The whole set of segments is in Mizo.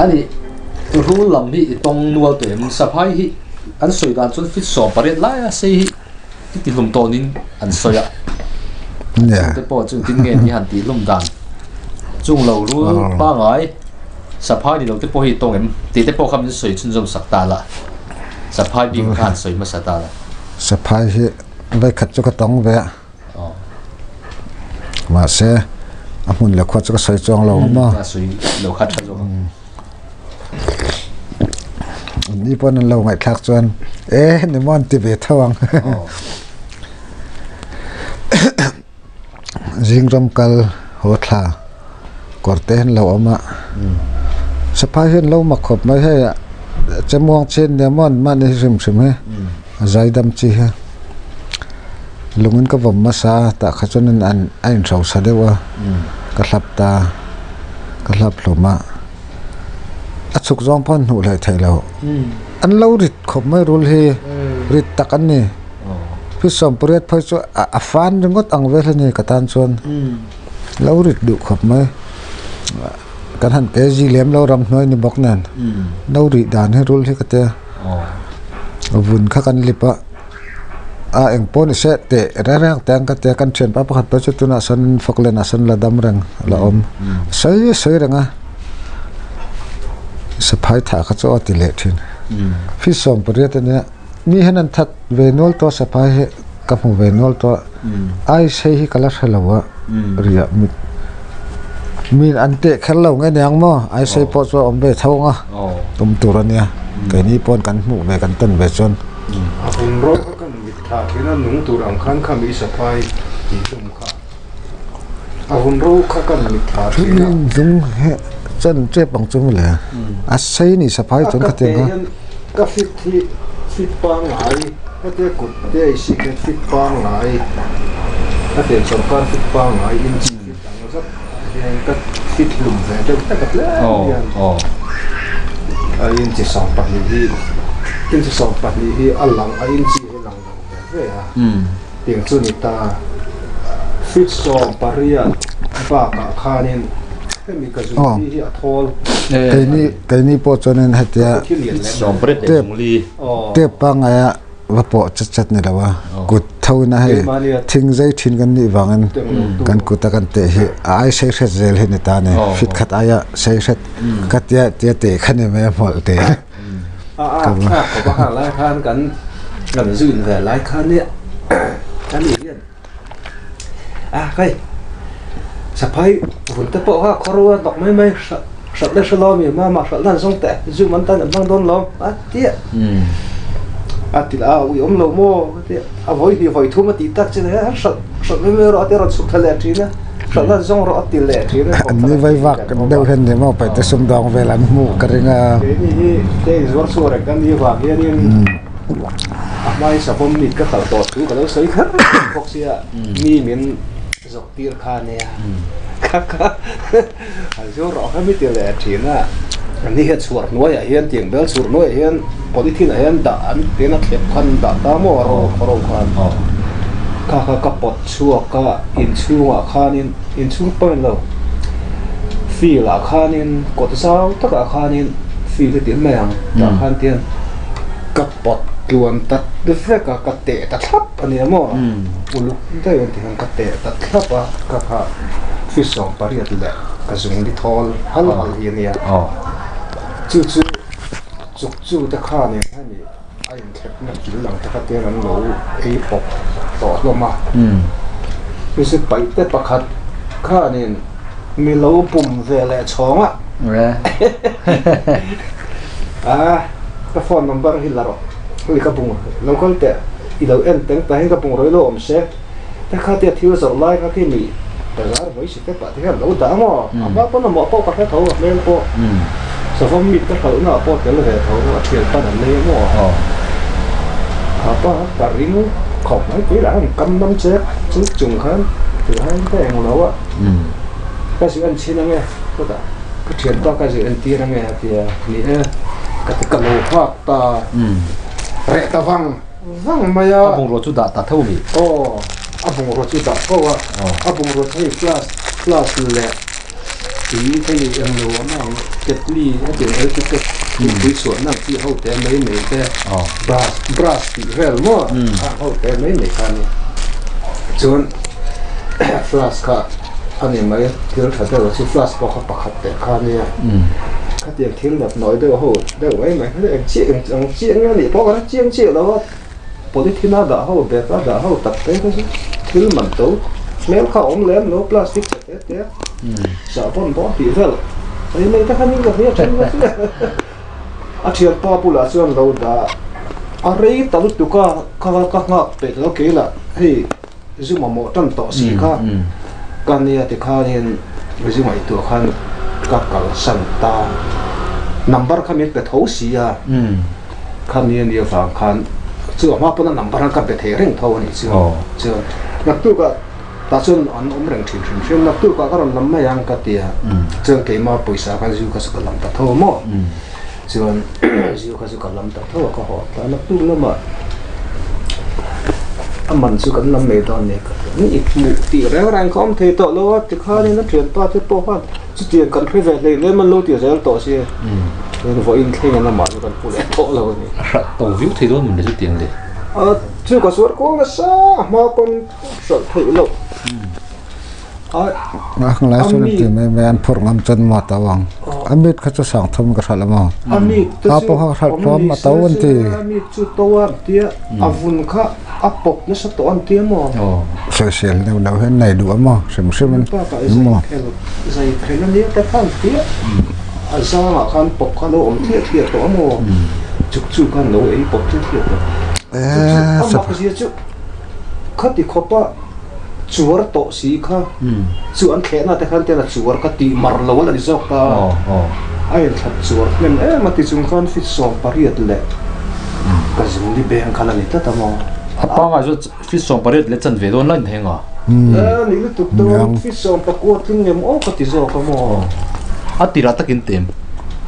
Ani rul lam hi i tawng nual tawh em? Saphai hi an sawi dan chuan fit 18 laia sei hi i ti hlum tawnin an sawi a. Chungte pawh chu engtin nge ni han tih hlum dan? Chung lo rul pangai saphai ni lo te pawh hi i tawng em? Tih te pawh kha min sawi chhunzawm sak ta la. Saphai bik kha han sawi hmasa ta la. Saphai hi vaikhat chu ka tawng ve a. Mahse a hmun leh khua chu ka sawi chuang lo ang maw? A sawi lo kha tha zawk ang. Ni pawn an lo ngaihthlak chuan e ni maw an ti ve tho ang. Zing ram kal haw thla kawr te hian lo awm a. Saphai hian lo mak khawp mai hei a chemuang chin nia maw an mahni hrim hrim hi a zaidam chi hi. Lungin ka vawm hmasa a tah kha chuan an a inhrosa deuh a ka hlap ta ka hlap hlawm a a chhuk zawng pawh an hnuh hlei theih loh an lo rit khawp mai rul hi rit tak an ni 28 phei chu a fan ringawt ang vel a ni ka tan chuan lo rit duh khawp mai kan han ke zi lem lo ramhnuai ni bawk nen lo rih dan hi rul hi ka tia vun kha kan lip a. A eng pawh ni se teh reng reng te ang ka tia kan thianpa pakhat pawh chu tunah sawn Falkland ah sawn la dam reng a la awm sawi sawi reng a saphai thah kha chu aw ti leh thin fees 18 a nia mi hian an that ve nual tawh a saphai hi ka hmu ve nual tawh a ai sei hi ka la hre lo a riah mit mi an teh kher lo nge niang maw ai sei pawh chu a awm ve tho ang a awm tur a nia keini pawn kan hmuh ve kan tawn ve chuan. A hun ro kha kan mit thla thin a, nung tur ang khan kha mi saphai tih hlum kha. A hun ro kha kan mit thla thin a. Lung he chan tep ang chu mawle. A sei ni saphai chuan ka tiang kha. Ka fit hi fit pangngai hetia kut te i sik hian fit pangngai ka tiang sawrkar fit pangngai inch fit ang zat hian ka fit hlum ve deuh hlek a tlem hian a inchi 12 hi inchi 12 hi a lang a inchi hi lang lo ve ve a tiang chu ni ta fit 18 bakah khanin hemi ka zungli hi a thawl. Keini keini pawh chuanin hetia tep tep pangngaia va pawh chat chat ni lo a kut tho in a hei thing zai thin kan nih vangin kan kut a kan teh hi a ai sei hret zel hi ni ta ni fit khat aia sei hret ka tia tia teh kha ni mai a hmawlh te. A a thlak khawp a hang lai khan kan kan zu in ve lai khan nia kan nih hian a hei saphai vun te pawh kha khaw ro a hnawk mai mai hralh hralh le hralh mi mama hralh dan zawng teh zu man tan an hmang dawn lo a tia a ti a ui awm lo maw ka tia a vawi hnih vawi thum a tih tak chin a hralh hralh mai mai rawh a tia rawn chhuk thla leh thin a hralh dan zawng rawh a ti leh thin a an ni vai vak deuh hian ni maw paite sumdawng vel an hmuh ka ring a keini hi te inzuar chhuah reng kan nih vang hianin A hmai savawm mit ka kal tawh thu ka lo sawi kher bawk sia mi min zawk tir kha nia kha kha han zu rawh kha mi ti leh thin a ani hian chhuar hnuaiah hian tiang bel chhuar hnuaiah hian polythene ah hian dah an tiin a thlep khan dah ta maw a ro ro khan kha kha ka pawt chhuak a inchhungah khanin inchhung pawh a ni lo field ah khanin kawt zau takah khanin field hi tih mai ang tah khan tian. Ka pawt tluan ta vek a, ka teh ta thlap a nia maw? Uluk daih an ti hian ka teh ta thlap a, ka kha fi 18 leh ka zung li thawl hal hal hi a nia. Chu chu chuk chu te khanin hemi a inthlep na kil ang te kha te an lo ei pawp tawh hlawm a. Chu chu paih te pakhat khanin mi lo pum ve leh chhawng a. A ka phone number hi la rawh hei ka bung lo kal teh i lo en teng tah hian ka bung rawih lo awm se te kha tia thil zawrh lai kha khi mi bazar vawi si te pah te hian lo dah maw a hma pawn a mawh pawh ka hre tho a hmel pawh savawm mit ka hralh na ah pawh tel ve tho a thian pan an nei maw kha pa ka ring khawp mai tui lah hian kam nam che chu chung khan tih hian ka eng lo a ka zui en chhin ange chutah. Ka thianpa ka zir entir ange a tia, ni e, ka ti ka lo nghak ta, reh ta vang vang mai a. A bungrua chu dah ta tho mi? Aw, a bungrua chu dah tho a, a bungrua chu hei class class leh tui hei englo awm ang. Ketli a tih electric te thingpui chhuahna ang chi ho te mai mai te brush brush tih vel maw khang ho te mai mai kha a ni. Chuan flask kha a ni mai thil tha deuh chu flask pawh kha pakhat teh kha a nia. Khatiang thil nat nawi deuh ho deuh mai mai kha eng chiah eng ang chiah nge a nih pawh ka hre chiang chiah lo a. Polythene a dah ho bag a dah ho tak te kha chu thil man to hmel kha a awm lem lo plastic chhe te te sahbawn bawm tih vel mai mai te kha ni ka hria then vek a thianpa bulah chuan lo dah a rei ta lutuk a ka ka nghak peih lo kei lah hei zu mamawh tan tawh si kha ka nia tikhanin zu ngaihtuah khan ka kalsan ta number kha min pe tho si a. Khami a nih avang khan chu a hma pawn a number an ka be thei reng tho a nih chu. Chuan naktukah tah chuan an awm reng thin hrim hrim naktukah ka rawn lam mai ang ka ti a. Chuan keimah pawisa khan zu kha chu ka lam ta tho maw. Chuan zu kha chu ka lam ta tho a ka haw ta naktuk lamah a man chu kan lam mai dawn nia ka ti a. Ni i hmuh tih reng reng kha awm thei tawh lo a tikhanin a thianpa te pawh khan Chutiang kan hre ve hlei lem an lo ti zel tawh sia, chuan vawiin thleng an amah chu kan pu leh tawh lo a ni. A hralh to viau thei dawn mawni chutiang le. A chu ka suar kual nasa a hma pawn hralh theih loh. A a chuan an ti mai mai an phurh ngam chuan maw a to ang. A mit kha chu sang thum ka hralh a maw. A mit te A chu pawh kha ka hralh awm tlawm ni a to se an ti. se a mit chu to a an tia a vun kha a pawp nasa tawh an tia maw. Sawisel deuh loh hian nei duh a maw hrim hrim in Bakah maw. Zai phel a nia te khan tia a zangah khan pawp kha lo awm thliah thliah tawh a maw chuk chu khan lo ei pawp thliah thliah tawh a mak zia chu khati khawpa chuar tawh si kha chu an thlehna te khan tian a chuar kha tih mar lo a la ni zawk ta a inthlat chuar hnem em a ti chung khan fit 18 leh ka zungli beng kha la ni tlat a maw. A pangai chu Fit 18 leh chanve dawn lain heng a. Eh, ni lutuk dawn fit 19 tling em aw ka ti zawk a maw. A tirah takin tem.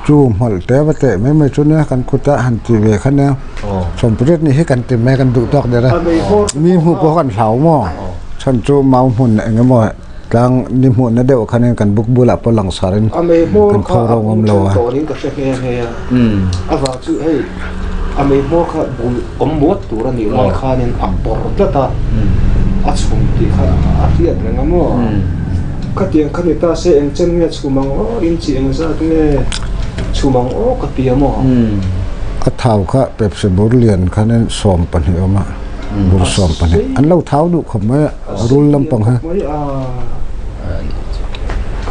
Chu hmalh te va teh mai mai chu nia kan kut a han ti ve kha nia. 18 ni hi kan ti mai kan duh tawk der a. Mi hmuh pawh kan hlau maw. Chhan chu mau hmun eng emaw tlang ni hmuhna deuh khanin kan buk bulah pawh langsar in kan pho ro ngam lo a. Ka hre nghe nghe a. A vang chu hei a mei hmawr kha bul awm muat tur a nih lai khanin a pawr tlat a, a chhum tih kha a hriat reng a maw? Khatiang kha ni ta se eng chen nge chhum ang aw, in chi eng zat nge chhum ang aw ka ti a maw? A thau kha Pepsi bur lian khanin 12 awm a, bur 12. An lo thau duh khawp mai a, rul lampang hi.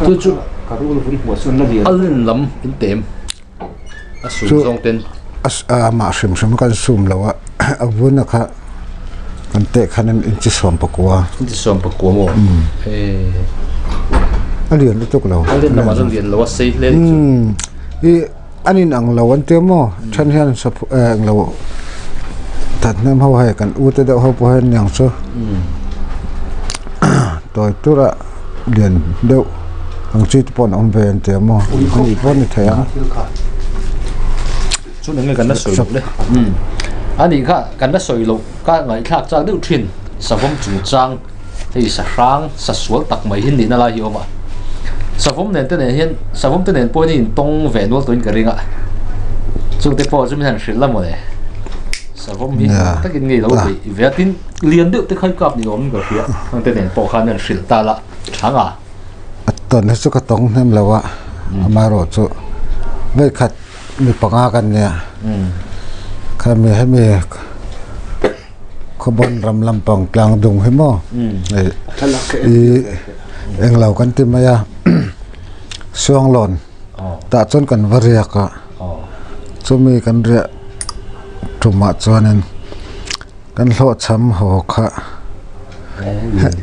Chu chu Ka rul vun hmuh chuan la lian. A len lam in tem. A sum zawng ten. A mah hrim hrim kan sum lo a, a vun a kha kan teh khan in inchi 19. Inchi 19 maw? A lian lutuk lo. A lian lamah chuan lian lo a sei hle chu. I an in ang lo an tia maw? Then hian eng lo thathnem ho hei kan u te deuh ho pawh hian niang chu. Tawi tura lian deuh ang chi te pawh an awm ve an ti a maw ani pawh a ni thei ang. Chu eng nge kan la sawi loh le ani kha kan la sawi loh ka ngaihthlak chak deuh thin savawm chungchang hei sahrang sasual tak mai hi nihna lai hi a awm a savawm nen te nen hian savawm te nen pawh hian intawng ve nual tawhin ka ring a chungte pawh chu min han hrilh la mawle savawm hi takin ngei lo beih ve a tin. Lian deuh te khai kap ni awm in ka hria heng te nen pawh khan an hrilh ta la thang a. A tawn hi chu ka tawng hnem lo a amaherawh chu vawikhat mi panga kan nia khami hemi khawbawn ram lampang tlang dung hi maw hei i englo kan ti mai a Suanglawn tah chuan kan va riak a chumi kan riah tumah chuanin. Kan hlawhchham haw kha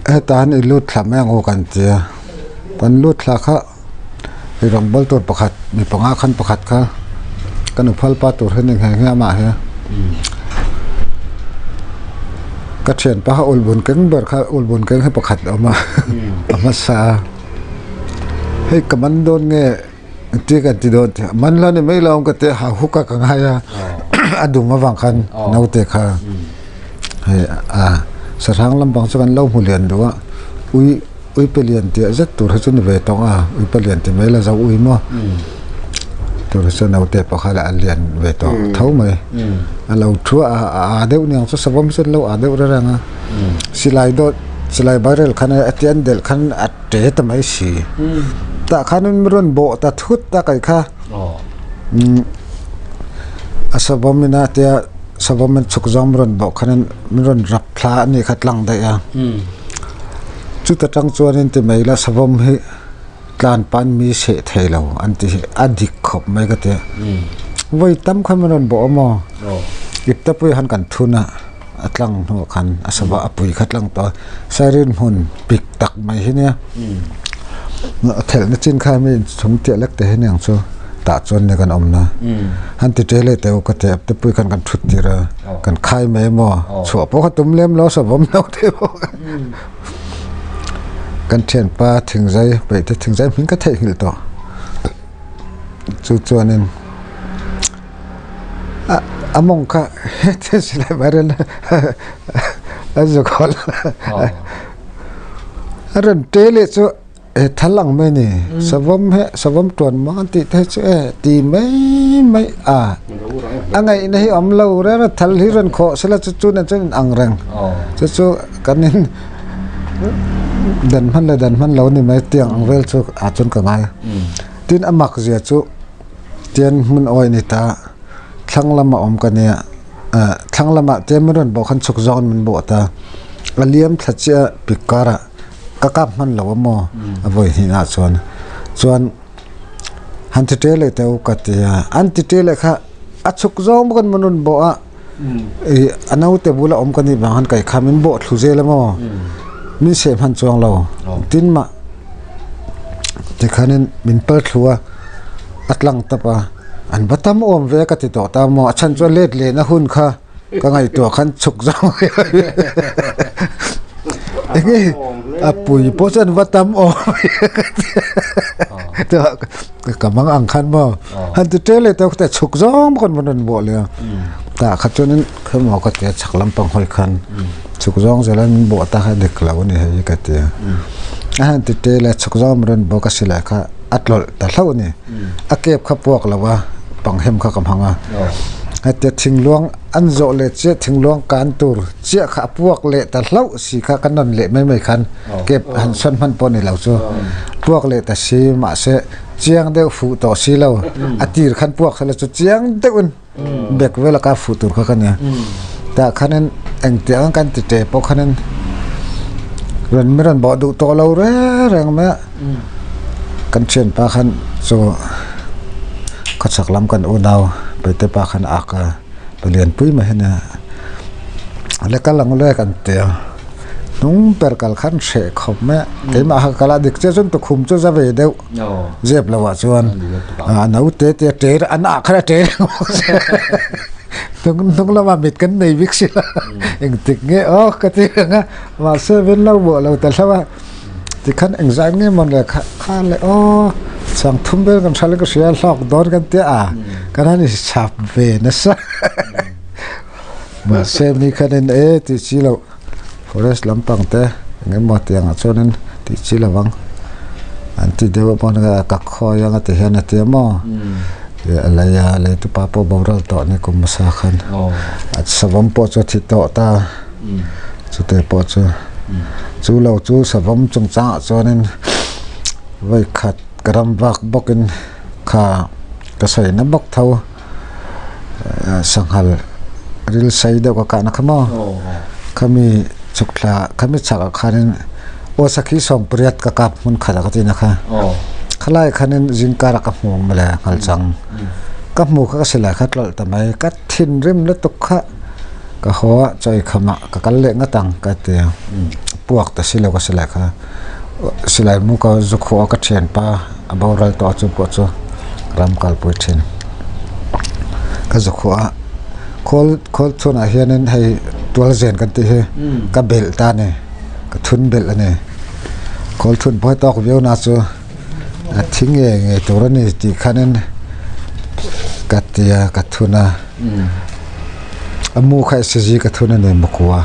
heta han i lut thla mai ang u kan ti a, kan lut thla kha i rawngbâwl tur pakhat mi panga khan pakhat kha ka nu phal pa tur hi ni nghe nghe amah hi ka thianpa kha ulbun keng ber kha ulbun keng hi pakhat a awm a a hmasa a hei ka man dawn nge. Ti kan ti dawn tih man la ni mai lo ka ti ha huk a ka ngai a a dum avang khan naute kha hei a sahrang lampang chu kan lo hmu lian duh a ui ui pe lian tih zet tur hi chu ni ve tawng a ui pa lian ti mai la zo ui maw. Tur chu naute pawh kha a lian ve tawh tho mai. A lo thu a a a deuh niang chu savawm chu an lo a deuh reng reng a. Silai dawt silai barrel khan a tian delh khan a ṭe ta mai si. Tah khanin mi rawn bawh ta thut ta kai kha. A savawm ina tia savawm in chhuk zawng mi rawn bawh khanin min rawn rap thla a nih kha tlang daih a. Chuta tang chuanin ti mai la savawm hi. Tlan pan mi seh thei lo an ti hi a dik khawp mai ka ti a. Vawi tam khan min rawn bawh a maw? Ipte pui khan kan thun a, a tlang hnuah khan a sava a pui kha tlang tawh a, Sairin hmun pik tak mai hi nia. A thelhna chin kha mi inchhung tiah lek te hi aniang chu tah chuan nia kan awmna. Han ti ṭe leh teh u ka ti a, ipte pui khan kan thut tir a, kan khai mai a maw? Chhuah pawh kha tum lem lo a savawm lo teh pawh. Kan thianpa thingzai peih te thingzai hming ka theihnghilh tawh chu chuanin ah a mawng kha heti silai viral a zuk hawl a rawn te leh chu he thal ang mai a ni savawm hi savawm tuan mang an tih te hi chu e ti mai mai a a ngaihna hi awm lo reng a thal hi rawn khawh sela chu chu nen chuan in ang reng chu chu kan in dan hman leh dan hman lo a ni mai tiang ang vel chu ah chuan ka ngai a tin a mak zia chu tian hmun awi a ni ta thlang lama awm ka nia ah thlang lamah te min rawn bawh khan chhuk zawng in min bawh ta a liam thla chiah a pik karah ka kap hman lo a maw a vawi hnihah chuan chuan. Han ti ṭe leh teh u ka ti a, an ti ṭe leh kha a chhuk zawng bawk in min rawn bawh a, ih a naute bula awm ka nih vang khan kai kha min bawh thlu zel a maw, min seh hman chuang lo tin mah tikhanin min pal thlu a, a tlang tap a, an va tam awm ve ka ti tawh ta maw a chhan chu a let lehna hun kha. Ka ngaihtuah khan chhuk zawng enge a pui pawh chuan va tam awm ka mang ang khan maw han ti ṭel leh tawk te chhuk zawng bawk an va rawn bawh leh a tah kha chuanin khawmaw ka tia chhak lampang hawi khan chhuk zawng zel an bawh ta kha dik lo a ni hei ka tia a han ti ṭel a chhuk zawng rawn bawk a silai kha a tlawlh ta hlauh a ni. A kep kha puak lo a, panghem kha ka hmang a. Hetia thingluang an zawh leh chiah thingluang kan tur chiah kha a puak leh ta hlauh si kha ka nawn leh mai mai khan kep han sawn hman pawh ni lo chu puak leh ta si mahse chiang deuh fuh tawh si lo a tir khan puak sela chu chiang deuhin bek vela ka fuh tur kha ka nia tah khanin engtiang ang kan ti ṭe pawh khanin rawn mi rawn bawh duh tawh lo reng reng mai a kan thianpa khan chu khawchhak lam kan unau paite pa khan a ak a palianpui mai hi ania le kal ang le kan ti a. Hnung ber kal khan hreh khawp mai a, keimah kha kal a dik chiah chuan tukhum chu za ve deuh zep lo ah chuan a naute te a ṭe an ah khan a ṭe hnung hnung lamah mit kan nei bik si lo engtik nge aw ka ti ang a mahse min lo bawh lo ta hlauh a tikhan engzah nge maw le kha kha le aw chhuang thum vel kan hral in ka hria hlawk dawn kan tia a kan han inchhap ve nasa. Mahse mi khanin e tih chi loh forest lampang te eng emaw tiangah chuanin tih chi lo ang an ti deuh a pawn ka khawi anga ti hian a ti a maw a lei a lei tupa pawh boral tawh ni kum hmasa khan a savawm pawh chu a thi tawh ta chute pawh chu chu lo chu savawm chungchangah chuanin vawi khat ka ram vak bawkin kha ka sawi na bawk tho. Sanghal ril sei deuh ka kahna kha maw khami chhuk thla khami chhak ah khanin aw sakhi sawm pariat ka kap hmun khat ah ka ti na kha khalai khanin zingkar ah ka hmu mawle nghal chang ka hmu kha ka silai kha tlawlh ta mai ka thinrim lutuk kha ka haw a chawi kham ah ka kal leh ngat ang ka ti a puak ta silo ka silai kha silai mu ka zu khuh a ka thianpa a boral tawh a chu pawh chu ram kalpui thin ka zu khuh a khawl khawl chhunah hianin hei tual zen kan tih hi ka belh ta a ni ka thun belh a ni khawl thun pawh hi tawk viau na chu a thi ngei ngei tur a ni tih khanin ka ti a ka thun a a mu kha sezi ka thun a ni makua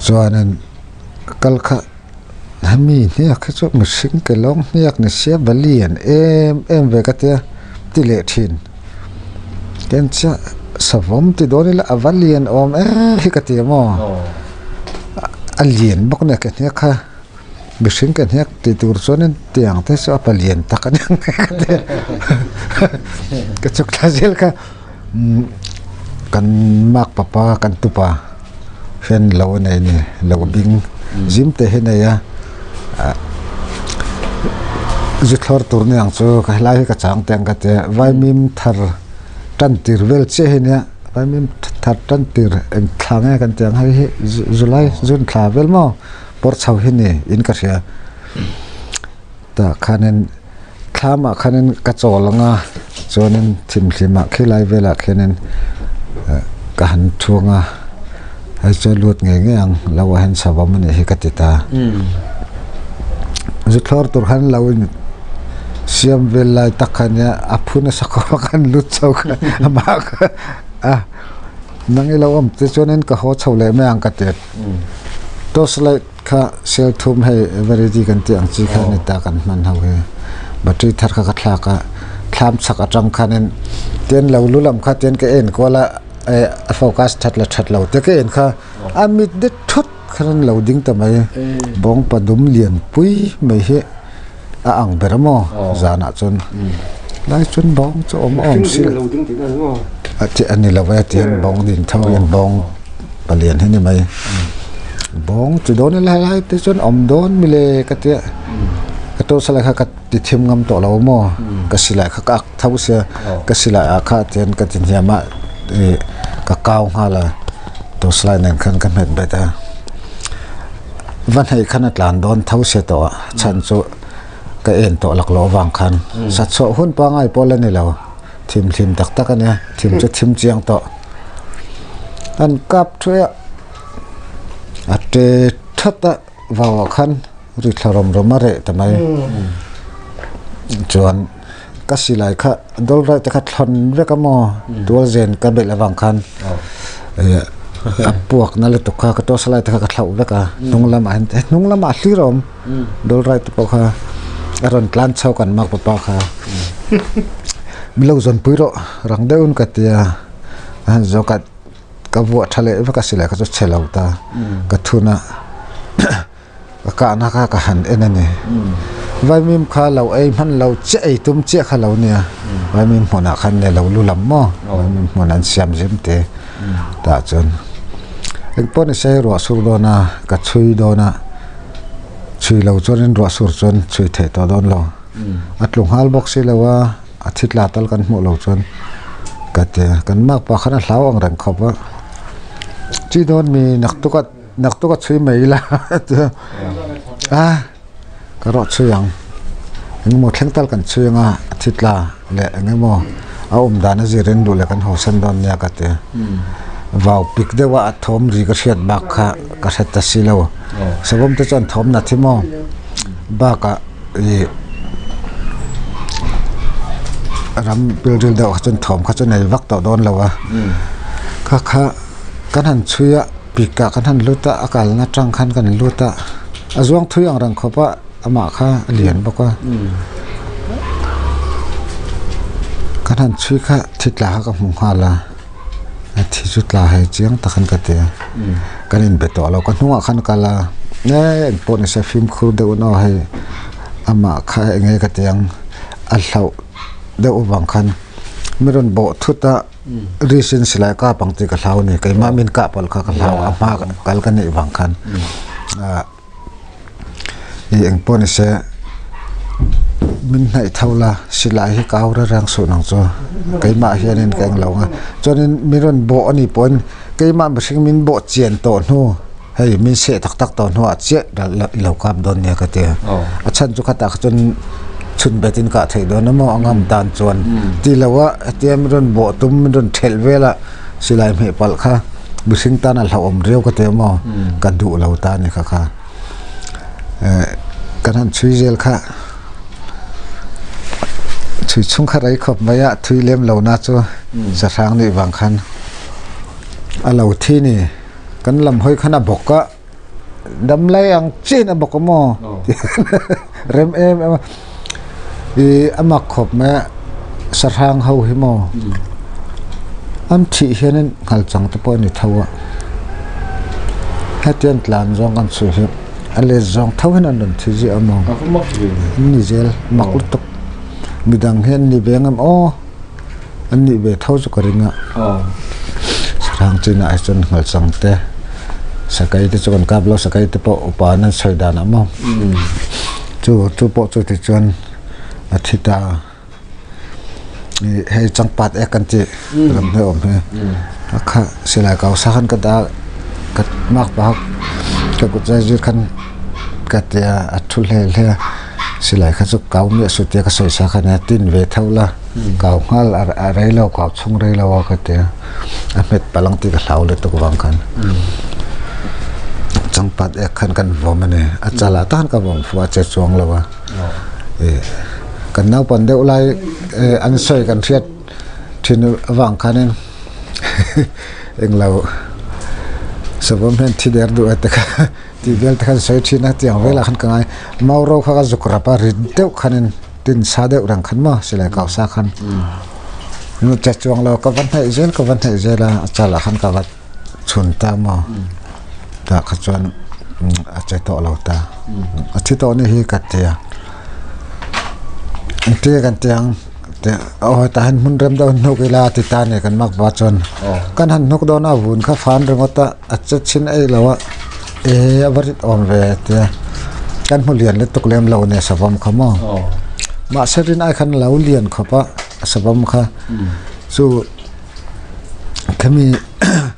chuanin kal kha. Hemi hniak hi chu mihring ke lawng hniak ni sia va lian em em ve ka tia ti leh thin ken chiah savawm ti dawn ila a va lian awm em hi ka ti maw a lian bawk nia ke hniak kha mihring ke hniak ti tur chuanin tiang te chu a palian tak a ni ang ka ti ka chhuk thla zel kha. Kan mak papa kan tupa hian lo a nei a ni lo bing zim te hi a nei a ah zu thlawr tur ni ang chu ka helai hi ka chang teh ang ka ti a vaimim thar tan tir vel chiah hi ania vaimim thar tan tir eng thla nge kan tih ang hei hi July June thla vel maw pawr chho hi ni in ka hria tah khanin. Thlamah khanin ka chawl ang a, chuanin thimhlimah khilai velah khianin ka han thuang a, hei chu lut ngei ngei ang lo ah hian savawm a nih hi ka ti ta. Zu thlawr tur khan lo in siam vel lai tak kha nia a phu nasa khawp a khan lut chho kha amah kha a nang i lo awm te chuanin ka haw chho leh mai ang ka ti. Torch light Kha sel thum hei eveready kan tih ang chi kha ni ta kan hman ho hi battery thar kha ka thlak a thlam chhak atang khanin tian lo lu lam kha tian ka en kual a eh a focus that la that lo te ka en kha a mit de thut khan lo ding ta mai bawng padum lian pui mai hi a ang ber a maw zanah chuan lai chuan bawng chu awm awm si a ni lo e tian bawng ding tho hian bawng. Palian hi ni mai. Bawng chu dawn ila helai te chuan awm dawn mile ka tia. Ka to salai kha ka ti thim ngam tawh lo maw. Ka silai kha ka ak tho sia. Ka silai ah kha tian ka ti hniam a ih ka kau nghal a. To salai nen khan ka hmet bet a. Va hnaih khan a tlan dawn tho sia tawh a. Chhan chu ka en tawh laklawh avang khan. Sat chhuah hun pangai pawh la ni lo. Thim thim tak tak a nia thim chu thim chiang tawh an kap thuai a a ṭe that a vau ah khan ri thla rawm rawm a reh ta mai chuan ka silai kha dawl rai te kha thlawn vek a maw tual zen ka belh avang khan eh a puak na lutuk kha ka toh silai te kha ka thlauh vek a hnung lamah hian hnung lamah hlir a awm. Dawr rai te pawh kha a rawn tlan chho kan mak papa kha min lo zawn pui rawh rang deuhin ka ti a a han zawk a ka vuah tha leh vek a silai kha chu chhe lo ta ka thun a ka kahna kha ka han en a ni vaimim kha lo ei hman lo chiah ei tum chiah kha lo nia vaimim hmunah khan ne lo lu lam maw vaimim hmun an siam zim te tah chuan engpawh ni se ruah sur dawn a ka chhui dawn a. Chhui lo chuanin ruah sur chuan chhui theih tawh dawn lo. A tlu nghal bawk si lo a, a thi tla tal kan hmuh lo chuan ka ti a. Kan makpa khan a hlau ang reng khawp a, Chi dawn mi naktuk a naktuk a chhui mai ila a ti a. A ka rawh chhui ang, engemaw thleng tal kan chhui ang a, a thi tla leh engemaw a awm dan a zirin duh leh kan hawsan dawn nia ka ti a. Vau pik deuh a a thawm ri ka hriat bak kha ka hre ta si lo. Savawm te chuan thawm na thi maw bakah ih ram pilril deuh kha chuan thawm kha chu nei vak tawh dawn lo a kha kha kan han chhui a pik ah kan han lut a a kalna atang khan kan lut a a zuang thui ang reng khawp a amah kha a lian bawk a kan han chhui kha thi tla kha ka hmu nghal a. A thi chu tla hei chiang tak an ka ti a kan inbe tawh lo ka hnungah khan kal a e engpawh ni se fimkhur deuh an aw hei amah kha eng nge ka ti ang a hlauh deuh avang khan mi rawn bawh thut a risin silai kap ang tih ka hlau a ni keimah min kah palh kha ka hlau a hma kal ka neih vang khan ah. Ih engpawh ni se min hnaih tho la silai hi ka au reng reng suh nang chu keimah hianin ka englo ang a chuanin min rawn bawh a nih pawhin keimah mihring min bawh chian tawh hnu hei min seh tak tak tawh hnuah chiah i lo kap dawn nia ka ti a a chhan chu khatah kha chuan chhun betin kah theih dawn emaw a ngam tan chuan ti lo a hetia min rawn bawh tum min rawn thelh vel a. Silai hmeh palh kha mihring tan a hlauhawm riau ka ti a maw ka duh lo ta a ni kha kha eh kan han chhui zel kha chhui chhung kha rei khawp mai a thui lem lo na chu sahrang nih vang khan a lo thi ni kan lam hawi khan a bawk a. Damlai ang chin a bawk a maw rem em em a ih a mak khawp mai a sahrang ho hi maw an thih hianin nghal chang te pawh a ni tho a hetiang tlan zawng kan chhuih hi a let zawng tho hian an rawn thi ziah a maw an ni zel mak lutuk midang hi an ni ve ang em aw an nih ve tho chu ka ring a sahrang chinah hi chuan nghal chang te sakai te chu kan kap lo sakai te pawh upa an an sawi dan ah maw chu chu pawh chu ti chuan a thi ta ih hei changpat ek kan tih lam hi a awm hi a kha silai kau sa khan ka dah ka mak pah a ka kut zai zir khan ka tia a thu hle hle a silai kha chu kau miah suh tia ka sawi sa kha nia tin ve theuh la kau nghal a rei lo kau chhung rei lo a ka tia a hmet palh ang tih ka hlau lutuk vang khan changpat ek khan kan vawm a ni a chalah tak khan ka vawm fuh a che chuang lo a ih kan naupan deuh lai an sawi kan hriat thin avang khanin englo savawm hian thi der duh a ti kha. Tih vel te khan sawi thin a, tiang velah khan ka ngai. Mauro kha ka zuk rap a, rit deuh khanin tin sa deuh reng khan maw silai kau sa khan. Nu che chuang lo ka va hnaih zel ka va hnaih zel a, a chalah khan ka va chhun ta maw. Tah kha chuan a che tawh lo ta. A thi tawh ni hi ka ti a. Engtin nge kan ti ang? Aw tah hian hmun rem deuh an hnuk ila ti ta nia kan mak va chuan kan han hnuk dawn a vun kha fan ringawt a a che chhin ei lo a eh a va rit awm ve tia kan hmu lian lutuk lem lo nia savawm kha maw mahse rin ai khan lo lian khawp a savawm kha chu khami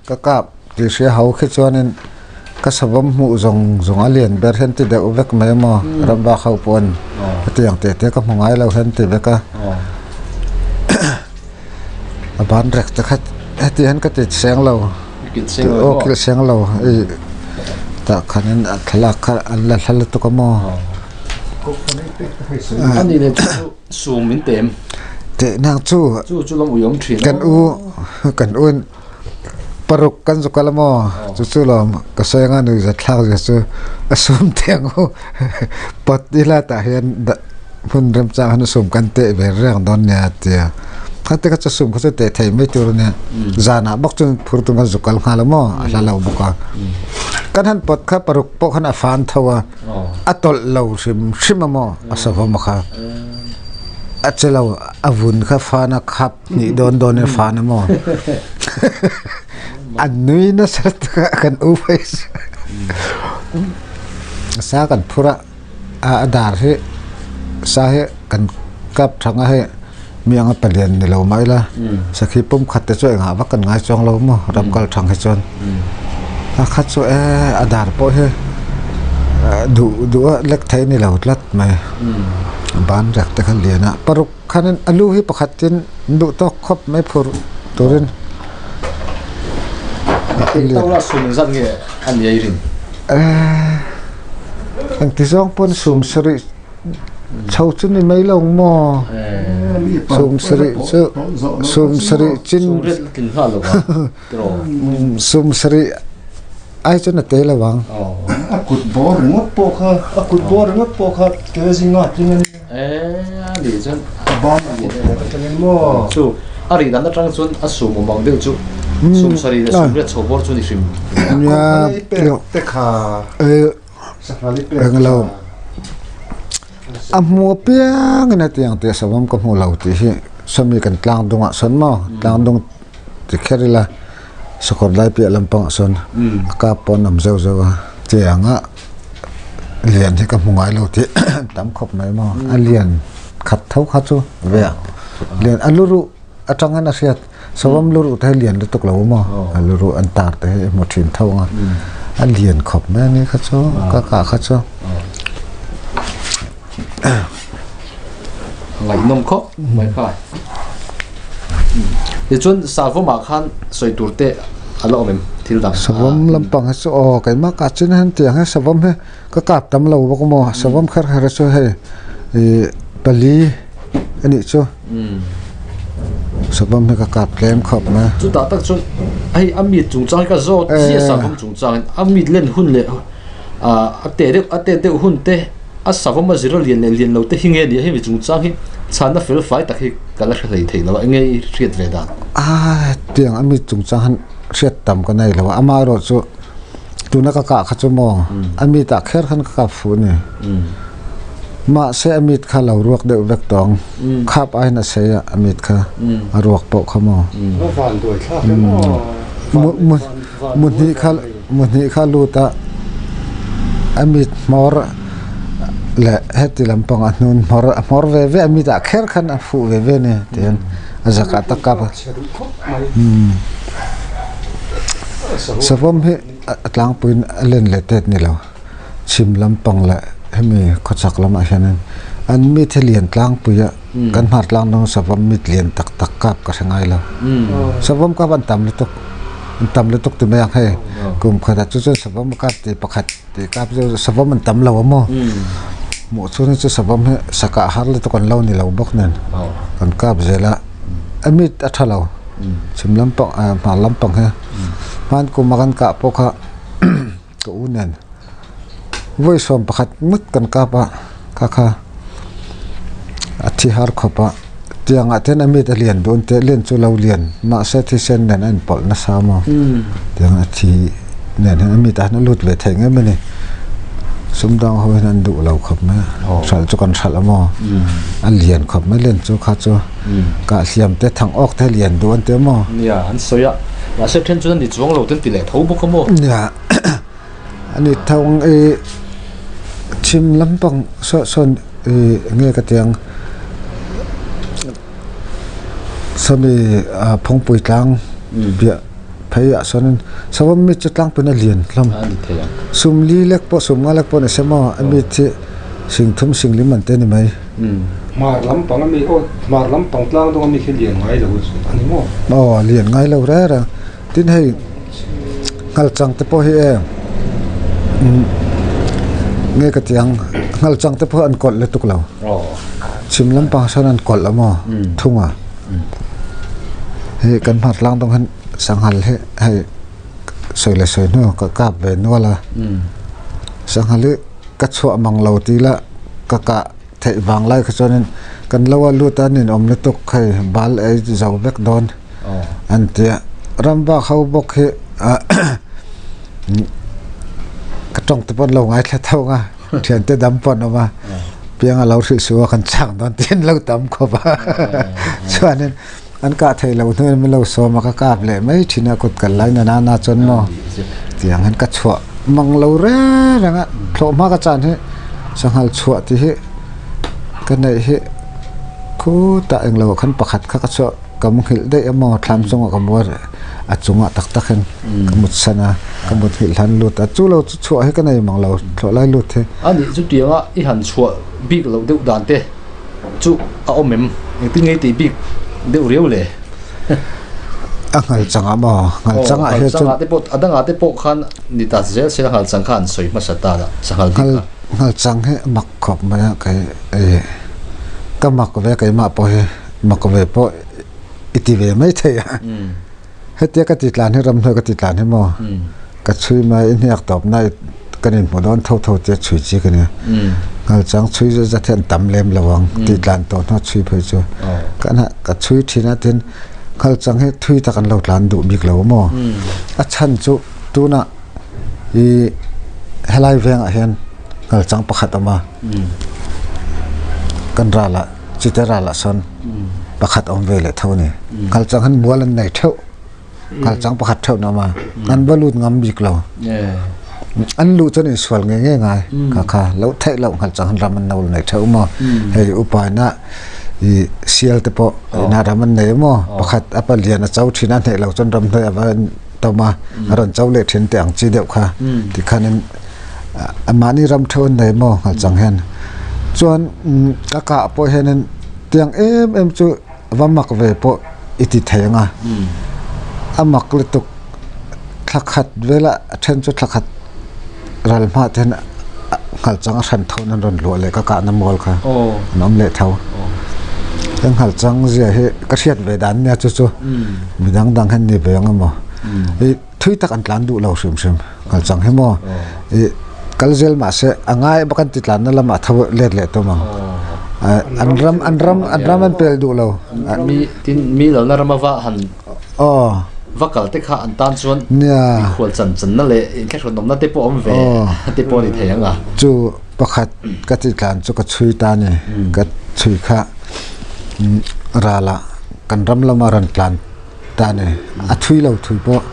ka kap tih hria ho khi chuanin. Ka savawm hmuh zawng zawng a lian ber hian ti deuh vek mai maw ram bak ho pawh an hetiang teh te ka hmu ngai lo hian ti vek a a ban rek te kha heti hian ka ti seng lo aw kilh seng lo ih tah khanin a thlalak kha an la hla lutuk a maw teh nang chu kan u kan u in. Paruk kan zu kal a maw? Chu chu lawm ka sawi anga nui zat thlak zia chu a sum teh ang u. Pot ila tah hian hmun remchang hian a sum kan teh ve reng dawn nia a ti a. Khate kha chu sum kha chu teh thei mai tur a nia. Zanah bawk chuan phur tum kan zu kal nghal a maw? A hla lo bawk a. Kan han pot kha paruk pawh khan a fan tho a. A tawlh lo hrim hrim a maw? A savawm a kha. A che lo a vun kha fan a khap. Nih dawn dawn in fa na maw? An nui nasa takah kan u phei Sa kan phur a, a dar hi sa hi kan kap thang a hei mi anga palian ni lo mah ila sakhi pum khat te chu engah vak kan ngai chuang lo maw ram kal thang hi chuan a khat chu e a dar pawh hi duh duh a lek thei ni lo tlat mai ban rek te kha lian a paruk Khanin a lu hi pakhatin duh tawk khawp mai phur turin Tawla sum zat nge a ni ei rin? Engti zawng pawn sum sarih chho chu ni mai lo maw? Sum sarih chu sum sarih chin sum sarih ai chuan a te lo ang. A kut bawr ringawt pawh kha a kut bawr ringawt pawh kha ke zinga tling a ni. Chu a rih dan atang chuan a sum awm ang deuh chu sum sarih leh sum riat chho bawr chu ni hrim. Englo a hmu apiangin hetiang tih a savawm ka hmu lo tih hi sawmi kan tlang dungah sawn maw tlang dung ti kher ila sakawr lai piah lampangah sawn a kap pawh an awm zeuh zeuh a tiang a. Lian hi ka hmu ngai lo tih tam khawp mai maw a lian khat tho kha chu ve a lian a lu ruh atangin a hriat sawm lu ruh te hi lian lutuk lo maw a lu ruh an tar te hi i hmu thin tho ang a a lian khawp mai a ni kha chu ka kah kha chu. Ngaihnawm khawp mai kha. Tichuan savawmah khan sawi tur te a la awm em thil dang? Savawm lampang hi chu aw keimah kah chin hian tiang hi savawm hi ka kap tam lo bawk maw savawm kher kher hi chu hei ih pali a nih chu savawm hi ka kap tlem khawp mai. Chutah tak chuan hei a mit chungchang hi ka zawt chiah savawm chungchangin a mit len hun leh. A te deuh a tet deuh hun te a savawm a zir a lian leh lian lo te hi nge ni a hemi chungchang hi chhanna fel fai tak hi ka la hre hlei thei lo a enge i hriat ve dan? A tiang a mi chungchang han hriat tam ka nei lo a amaherawh chu tuna ka kah kha chu maw a mit ah kher khan ka kap fuh a ni mahse a mit kha lo ruak deuh vek tawng khap aiin a sei a a mit kha a ruak pawh kha maw mu hnih kha mu hnih kha lut a a mit hmawr leh heti lampang a hnun hmawr a hmawr ve ve a mit ah kher khan a fuh ve ve a ni tihian a zakah tak kap a savawm hi a tlangpuiin a len leh tet ni lo chhim lampang leh hemi khawchhak lamah hianin an mit hi lian tlangpui a kan hmar tlang dang savawm mit lian tak tak kap ka hre ngai lo savawm kap an tam lutuk an tam lutuk ti mai ang hei kum khatah chu chuan savawm kap tih pakhat tih kap chu savawm an tam lo a maw hmuh chhung hi chu savawm hi sakah har lutuk an lo ni lo bawk nen kan kap zel a a mit a tha lo chhim lampang ah hmar lampang hi hman kum a kan kah pawh kha ka u nen vawi sawm pakhat ngawt kan kap a kha kha a thi har khawp a tiang ah ten a mit a lian dawn teh lian chu lo lian mahse thisen nen a inpawlh nasa maw tiang a thi nen hian a mit ah hian a lut ve thei ngem a ni sumdang ho hian an duh lo khawp mai a hralh chu kan hralh a maw a lian khawp mai lian chu kha chu kah hliam te thang awk te lian duh an ti a maw nia an sawi a mahse then chuan an ni chuang lo te an ti leh tho bawk a maw nia Ani thawng i chhim lampang saw sawn i nge ka ti ang sawmi phawngpui tlang piah phei ah sawn savawm mi chu tlangpui a lian hlawm sumli lek pawh sum nga lek pawh ni se maw a mi chi singthum singlim an te a ni mai. Hmar lampang ami aw hmar lampang tlang dawng ami khi lian ngai lo a ni maw? Aw lian ngai lo reng reng. Tin hei nghal chang te pawh hi e nge ka ti ang nghal chang te pawh an kawlh lutuk lo chhim lampang sawn an kawlh a maw thung a hei kan hmar tlang dawng hian sanghal hi hei sawi leh sawi hnu ka kap ve nual a sanghal hi ka chhuah mang lo tih lah ka kah theih vang lai kha chuanin kan lo a lut a ninawm lutuk hei bal ei zo vek dawn an ti a ram bak ho bawk hi ka tawng te pawh an lo ngaithla tho ang a thiante dam pawh an awm a pianga lo hrilh suh a kan chak dawn tih an lo tam khawp a chuanin an kah theih loh hnuin min lo sawm a ka kap leh mai thin a kut kal lai na nana chuan maw tiang hian ka chhuah mang lo reng reng a thlawh hma ka chan hi sanghal chhuah tih hi ka neih hi khutah englo ah khan pakhat kha ka chhuah ka mu nghilh daih a maw thlam chungah ka mu a a chungah tak tak hian ka mut san a ka mut nghilh hlan lut a chu lo chu chhuah hi ka nei mang lo thlawh lai lut hi. A nih chu tianga i han chhuah bik loh deuh dan te. Chu a awm em? Engtin nge i tih bik deuh riau le? A nghal changah maw? Nghal changah hian chuan. Nghal changah te pawh a dangah te pawh khan ni ta zel se nghal chang kha an sawi hmasa ta la sanghal bik kha. Nghal chang hi a mak khawp mai a kei e ka mak ve keimah pawh hi mak ve pawh i ti ve mai thei a. Hetia ka ti tlan hi ramhnuai ka ti tlan hi maw ka chhui mai i hniak tawp na kan inhmu dawn tho tho tia chhui chi ka nia nghal chang chhui zet zet hi an tam lem lo ang ti tlan tawh hnuah chhui phei chu kan ha ka chhui thin a tin nghal chang hi thui tak an lo tlan duh bik lo maw a chhan chu tunah i helai vengah hian nghal chang pakhat a awm a kan ralah Chite ralah sawn pakhat awm ve leh tho a ni. Ngalchang han mual an nei theuh. Ngalchang pakhat theuh na awm a. An va lut ngam bik lo. An luh chuan insual nge nge ngai. Kha kha lo theih loh ngalchang han ram an no nei theuh maw. Hei upa ina i sial te pawh ina ram an nei maw. Pakhat a palian a cho thin a hneh lo chuan ram hnuai a va tawm a. A rawn cho leh thin te ang chi deuh kha. Tikhanin Mahni ram theuh an nei maw nghalchang hian chuan ka kah pawh hianin tiang em em chu va mak ve pawh i ti thei ang a a mak lutuk thla khat vela a then chu thla khat ral hma te hian nghalchang a hran tho in an rawn luah leh ka kahna mual kha an awm leh tho he nghalchang zia hi ka hriat ve dan nia chu chu midang dang hian ni ve ang emaw. Thui tak an tlan duh lo hrim hrim ngal chang hi maw i Kal zel mah se a ngai bawk an ti tlanna lamah tho let leh tum ang. An ram an ram an ram an pel duh lo. Mi tin mi lalna rama va han va kal te kha an tan chuan mikhual chan channa leh inthlahrunawmna te pawh awm ve te pawh a ni thei ang a. Chu pakhat ka ti tlan chu ka chhui ta a ni. Ka chhui kha ralah kan ram lama rawn tlan ta ni a thui lo thui pawh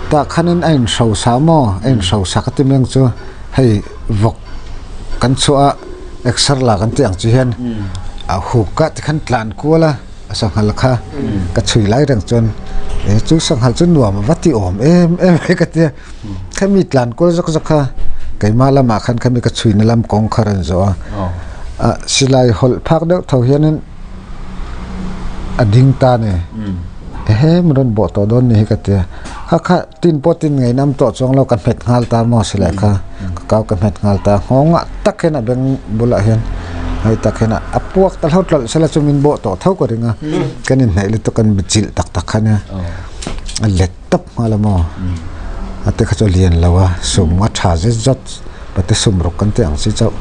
tah khanin a inhrosa maw a inhrosa ka ti meng chu hei vawk kan chhuah a exer la kan tih ang chu hian a huk a tikhan tlan kual a a sanghal kha ka chhui lai reng chuan e chu sanghal chu nuam a va ti awm em em mai ka tia khami tlan kual zawk zawk kha keimah lamah khan khami ka chhuina lam kawng kha rawn zawh a a silai hawlh phak deuh tho hianin. A ding ta ni. Ehe min rawn bawh tawh dawn ni hi ka ti a. Kha kha tin pawh tin ngei nam tawh chuang lo ka hmet nghal ta maw silai kha ka kau ka hmet nghal ta nghawng ah tak hian a beng bulah hian hei tak hian a puak ta hlo tlawlh sela chu min bawh tawh tho ka ring a kan inhnaih lutuk kan chilh tak tak kha nia a let tawp nghal a maw a te kha chu a lian lo a sum a tha zet zawt pate sum ruk kan tih ang chi chauh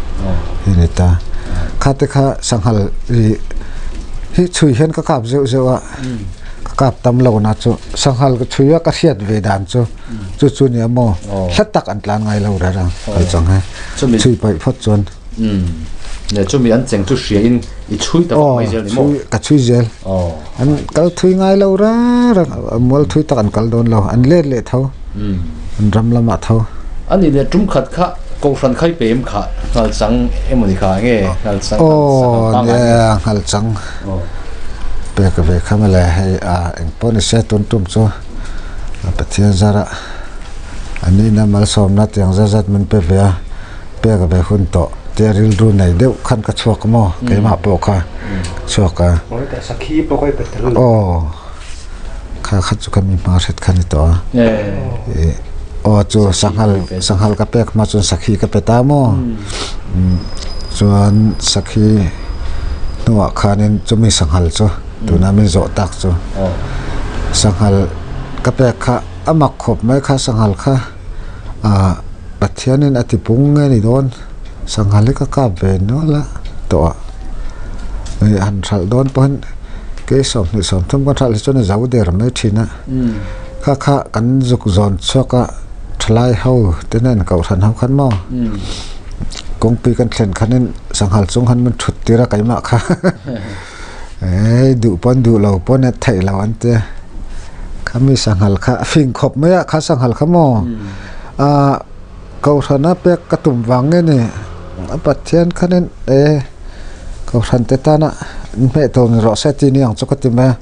hi ni ta kha te kha sanghal ih hi chhui hian ka kap zeuh zeuh a ka kap tam lo na chu sanghal ka chhui a ka hriat ve dan chu chu chu nia maw hla tak an tlan ngai lo reng a kal chang he chhui paih phawt chuan ne chumi an cheng chu hria in i chhui tak mai zel ni maw ka chhui zel an kal thui ngai lo reng reng mual thui tak an kal dawn lo an let leh tho an ram lamah tho ani leh tum khat kha kohhran khai pem kha nghal chang emawni kha nge nghal chang aw ne nghal chang pek ve kha male hei a engpawh ni se tun tum chu Pathian zara ani na malsawmna tiang zat zat min pe ve a pek ve hun tawh tia rilru nei deuh khan ka chhuak maw keimah pawh kha chhuak a aw kha kha chu ka mi hma hret kha ni tawh a aw chu sanghal sanghal ka pek hma chuan sakhi ka pe ta maw chuan sakhi hnuah khanin chumi sanghal chu tuna min zawh tak chu sanghal ka pek kha a mak khawp mai kha sanghal kha ah. Pathianin a tipung nge ni dawn? Sanghal hi ka kap ve nual a tawh a, hei han hralh dawn pawhin kei 20 30 kan hralh hi chuan a zo der mai thin a, kha kha kan zuk zawn chhuak a thalai ho te nen kohhran ho khan maw kawngpui kan thlen khanin sanghal chung khan min thut tir a keimah kha hei duh pawn duh lo pawn a theih loh an tia khami sanghal kha a fing khawp mai a kha sanghal kha maw. Ahh Kohhrana pek ka tum vang nge ni a Pathian khanin e Kohhran te tana hmeh tur ni rawh se tih ni ang chu ka ti mai a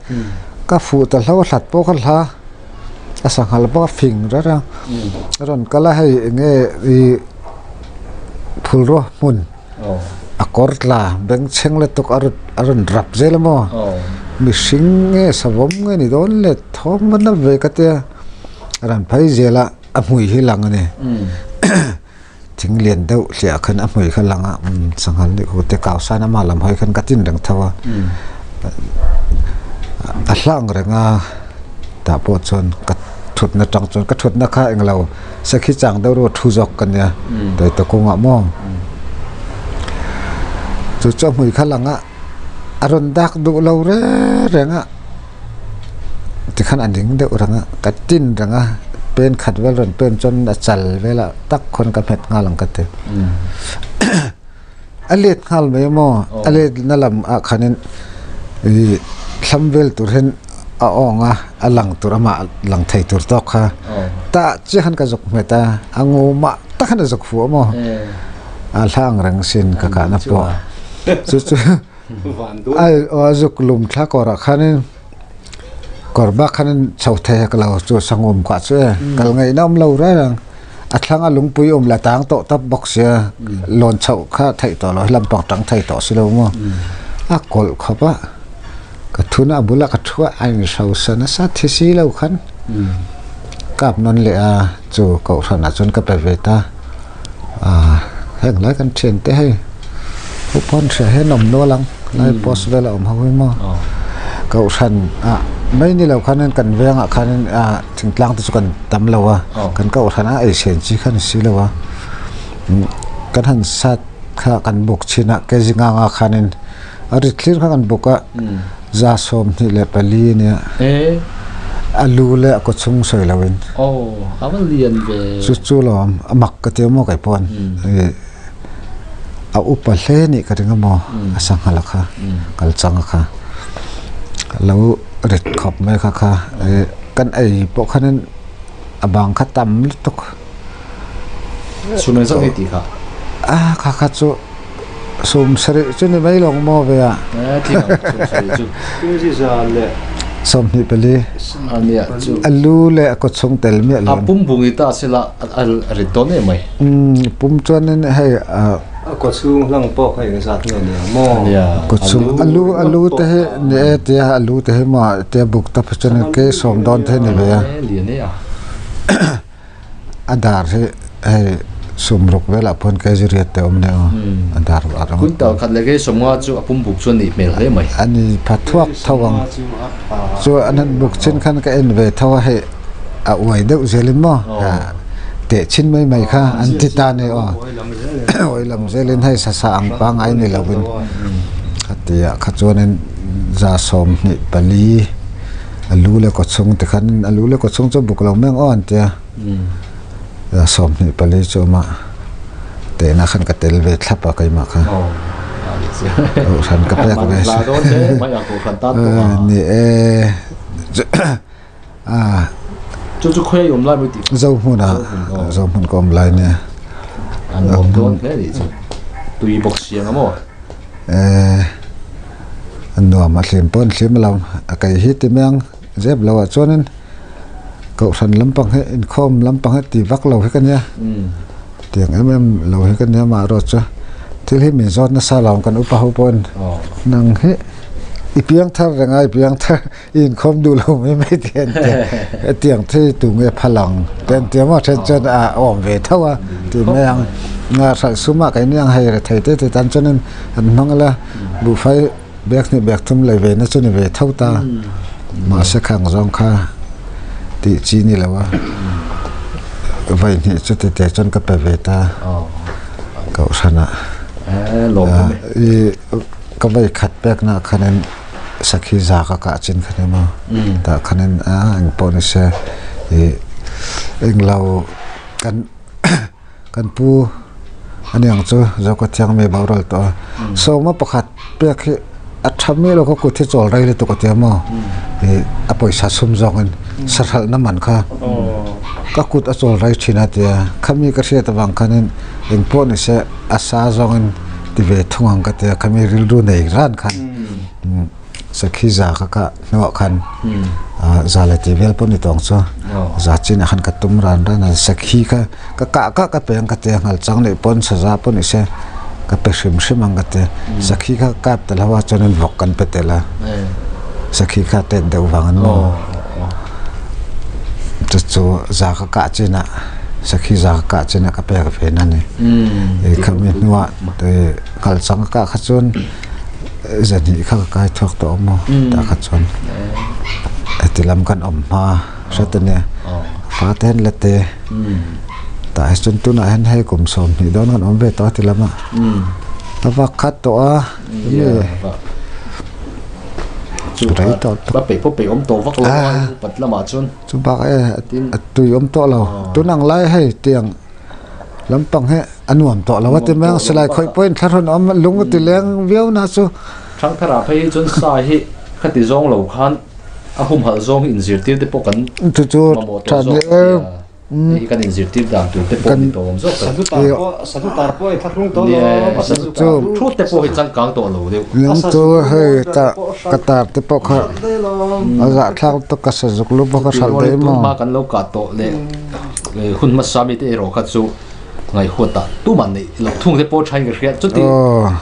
ka fuh ta hlo a hlat pawh ka hla a sanghal bawk a fing rat a a rawn kal a hei eng nge ih phulraw hmun a kawr tla bengchheng lutuk a rawn rap zel a maw mihring nge savawm nge ni dawn le thawm a na ve ka tia a rawn phei zel a. A hmui hi lang a ni thing lian deuh hliah khan a hmui kha lang a sanghal nih hu te kau san ama lam hawi khan ka tin reng tho a a hlang reng a tah pawh chuan ka thutna tang chuan ka thutna kha englo sakhi chang deuh ru thu zawk ka nia tawite kawngah maw chu chu a hmui kha lang a a rawn dak duh lo reng reng a. Tikhan a ding deuh reng a, ka tin reng a, pen khat vel rawn pen chuan a chal velah tak khawn ka hmet nghal ang ka ti. A let nghal mai a maw, a let na lam ah khanin ih thlam vel tur hian a awng a, a lang tur amah lang thei tur tawk kha tah chiah khan ka zuk hmet a, a ngumah tak khan a zuk fuh a maw, a hlang reng sin ka kahna pawh chu chu. A zuk lum thla kawrah khanin kawr bak khanin chho thei hek lo chu sangawm kah chu e kal ngaihna awm lo reng ang a thlanga lungpui awm la tang tawh tawp bawk sia lawn chhoh kha theih tawh lo helam pang tang thei tawh si lo maw a kawlh khawp a ka thuna a bulah ka thu a a inhrosa nasa thi si lo khan kap nawn leh a chu kohhranah chuan ka pe ve ta. Ah heng lai kan thian te hei pu pawn hria hian awm nual ang lai post vel a awm ho hi maw kohhran ah mai ni lo khanin kan vengah khanin ah thingtlang te chu kan tam lo a kan kohhran a ei sen chi kha ni si lo a. Kan han sat kha kan buk chhin a kg nga nga khanin a rit thlir kha kan buk a 124 a nia. A lu leh a kawchhung sawi loin. Chu chu lo awm a mak ka ti maw kei pawh a upa hle nih ka ring a maw a sangha kha kal chang kha lo rit khawp mai kha kha kan ei pawh khanin a bang kha tam lutuk. Sum engzat nge tih kha? A kha kha chu sum sarih chu ni mai lawng maw ve a. Eh tling ang sum sarih chu. Kg za leh. 24. A nia chu. A lu leh a kawchhung tel miah lo. A pum bung i ta sela a rit dawn em mai. Umm pum chuanin hei a. A kawchhung hlang pawh kha engzat nge ni ang maw? Nia. Kawchhung a lu a lu te hi ni e tia a lu te hi maw tia buk ta pawh chuan ke sawm dawn te hi ni ve a. Eh lian e a. A dar hi hei sum ruk velah pawn kg riat te awm nia aw a dar a rawng. Quintal khat leh kg 50 chu a pum buk chu a nih hmel hle mai. A ni pha thuak tho ang. Chu an han buk chin khan ka en ve tho a hei a uai deuh zelin maw teh chin mai mai kha an ti ta ni aw uai lam zelin hei sasa ang pangngai ni lovin a ti ah kha chuanin 124. A lu leh kawchhung te khan a lu leh kawchhung chu buk lo meng aw an tia 24 chu awm a tehna khan ka tel ve thlap a keimah kha kohhran ka pek ve ni e chu chu khawi awm lai mai tih Zohmun a Zohmun ka awm lai nia an awm dawn hle ni chu tui bawk siang a maw. A nuam a hlim pawh an hlim lo a kei hi ti mai ang zep lo ah chuanin kohhran lampang hi inkhawm lampang hi ti vak lo hi ka nia tiang em em lo hi ka nia amaherawh chu thil hi min zawt nasa lo kan upa ho pawhin nang hi i piang thar reng a i piang thar i inkhawm duh lo mai mai tih an ti hetiang thil tu nge phal ang te an ti a maw then chuan a awm ve tho a tih mai ang nga hralh sum ah keini ang hei rethei te te tan chuanin an hmang la buhfai bag hnih bag thum lei ve na chu ni ve tho ta mahse khang zawng kha tih chi ni lo a vawi hnih chu tite chuan ka pe ve ta kohhran ah i ka vawi khat pek na ah khanin Sakhi za ka kah chin kha ni maw? Tah khanin a eng pawh ni se i englo kan kan pu aniang chu Zoka thiang mi boral tawh a. Sawma pakhat pek hi a tha miah lo kha kut hi chawl rei lutuk a tia maw? I a pawisa sum zawngin sahralhna man kha ka kut a chawl rei thin a tia. Khami ka hriat avang khanin eng pawh ni se a sa zawngin ti ve thung ang ka tia. Khami rilru nei ran khan. Sakhi za ka kah hnuah khan za le ti vel pawh ni tawng chu za chin ah khan ka tum ran ran a sakhi kha ka kah kah ka pe ang ka ti a ngal chang nih pawn saza pawh ni se ka pe hrim hrim ang ka ti sakhi kha ka kap tel ho a chuanin vawk kan pe tel a sakhi kha tet deuh vang an maw chu chu za ka kah chin ah sakhi za ka kah chin ah ka pek ve na ni khami hnuah ngal chang ka kah kha chuan. Zahnih kha ka kai thuak tawh ang maw tah kha chuan heti lam kan awm hma hret a nia fa te hian la te tah hi chuan tunah hian hei kum 20 dawn kan awm ve tawh a ti lamah a vak khat tawh a rei tawh a peih pawh peih awm tawh vak lo a pat lamah chuan chu bak e a tui awm tawh lo tun ang lai hei tiang Lampang hi a nuam tawh lo a ti mai ang, silai khawih pawhin thlahrun a awm a, lung a ti leng viau na chu. Thangthar ah phei hi chuan sa hi khati zawng lo khan a humhalh zawng hi inzirtir te pawh kan mamawh tawh zawk tia hei hi kan inzirtir dan tur te pawh ni tawh awm zawk tak. Sadu tar pawh i thlahrung tawh lo, sadu tar thu te pawh hi changkang tawh lo deuh. Lung chu hei ka tar te pawh kha a zahthlak lutuk ka sazuk lu pawh ka hralh daih maw. Tunhma kan lo kah tawh leh. Hun hmasa mite erawh kha chu ngaihhuat ah tumah neih loh thung te pawh thain ka hria. Chuti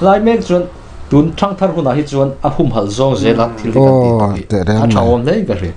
lai mek chuan tun thangthar hunah hi chuan a humhalh zawng zela thil hi kan tih tak hi a tha awm hle in ka hria.